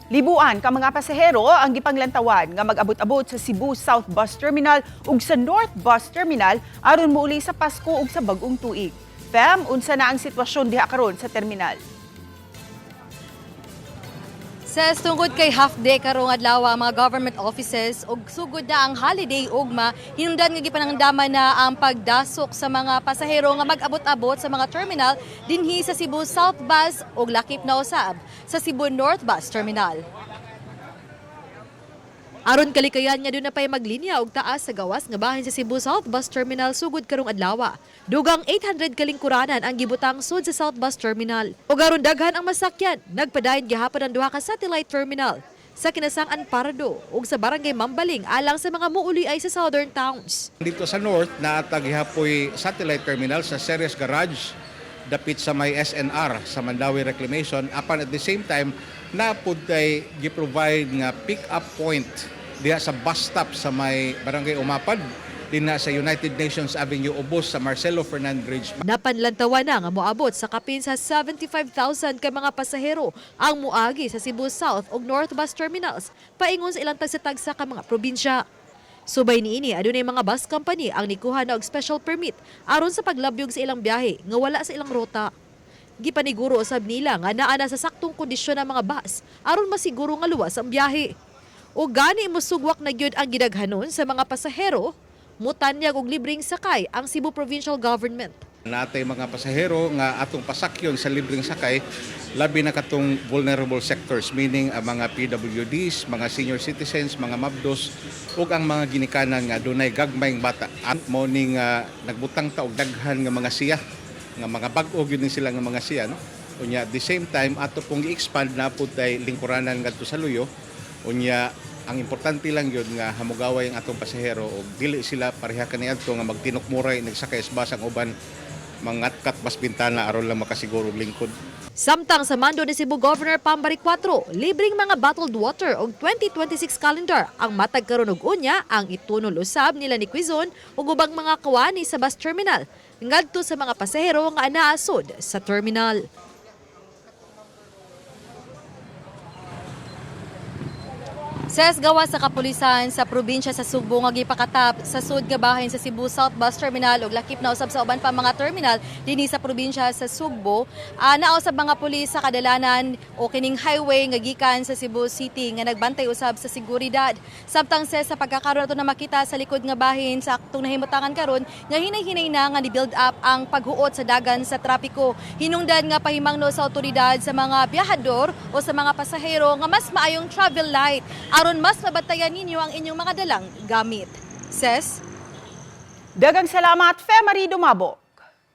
Libuan ka mga pasahero ang gipanglantawan nga mag-abot-abot sa Cebu South Bus Terminal ug sa North Bus Terminal aron mouli sa Pasko ug sa bag-ong tuig. Fem, unsa na ang sitwasyon diha karon sa terminal? Sa tungod kay half day karong adlaw ang mga government offices ug sugod na ang holiday ugma, hinungdan nga gipanangdaman na ang pagdasok sa mga pasahero nga mag-abot-abot sa mga terminal dinhi sa Cebu South Bus ug lakip na usab sa Cebu North Bus Terminal. Aron kalikayan nga duna pay maglinya og taas sa gawas nga bahin sa Cebu South Bus Terminal sugod karong adlaw. Dugang 800 kalingkuranan ang gibutang sud sa South Bus Terminal. Ug aron daghan ang masakyan, nagpadayon gihapon ang duha ka satellite terminal sa Kinasang-an Pardo ug sa Barangay Mambaling alang sa mga muuli ay sa southern towns. Dito sa North, naa ta gihapoy satellite terminal sa Ceres Garage dapit sa may SNR sa Mandaue Reclamation, apan at the same time naa pud tay gi-provide nga pick up point diha sa bus stop sa may Barangay Umapad dinha sa United Nations Avenue ubos sa Marcelo Fernan Bridge. Napanlantawan na nga moabot sa kapin sa 75,000 ka mga pasahero ang muagi sa Cebu South ug North Bus Terminals paingon sa ilang tagsa-tagsa ka mga probinsya. Subay niini, adunay mga bus company ang nikuha na og special permit aron sa paglabyog sa ilang biyahe nga wala sa ilang ruta. Gipaniguro usab nila nga naa na sa saktong kondisyon ang mga bus aron masiguro nga luwas ang biyahe. O gani mosugwak na gyud ang gidaghanon sa mga pasahero, mutanyag og libreng sakay ang Cebu Provincial Government. Naa tay mga pasahero nga atong pasakyon sa libreng sakay, labi na katong vulnerable sectors, meaning ang mga PWDs, mga senior citizens, mga mabdos ug ang mga ginikanan nga dunay gagmayng bata. Ang mao ning nagbutang ta og daghan nga mga siya, nga mga bag-o gyud ni sila nga mga siya, no? Unya at the same time ato pong gi-expand naa pud tay lingkuranan ngadto sa Luyo. Unya ang importante lang yun nga hamugaway ang atong pasahero ug dili sila pareha kaniadto nga magtinukmuray nagsakay sa bus, ang uban mangatkat bas bintana aron lang makasiguro og lingkod. Samtang sa mando ni Cebu Governor Pam Baricuatro, libreng mga bottled water og 2026 calendar ang matag karon ug unya ang itunol usab nila ni Quizon ug ubang mga kawani sa bus terminal ngadto sa mga pasahero nga anaa sud sa terminal. Ses, gawas sa kapulisan sa probinsya sa Sugbo nga gipakatap sa sud nga bahin sa Cebu South Bus Terminal ug lakip na usab sa uban pa mga terminal dinhi sa probinsya sa Sugbo, naa usab mga pulis sa kadalanan o kining highway nga gikan sa Cebu City nga nagbantay usab sa seguridad. Samtang, ses, sa pagkakaroon ato na makita sa likod nga bahin sa aktong nahimutangan karon nga hinay-hinay na nga ni-build up ang paghuot sa dagan sa trapiko. Hinungdan nga pahimangno sa otoridad sa mga biyahador o sa mga pasahero nga mas maayong travel light aron mas mabantayan ninyo ang inyong mga dalang gamit. Ses? Daghang salamat, Fe Marie Dumabo.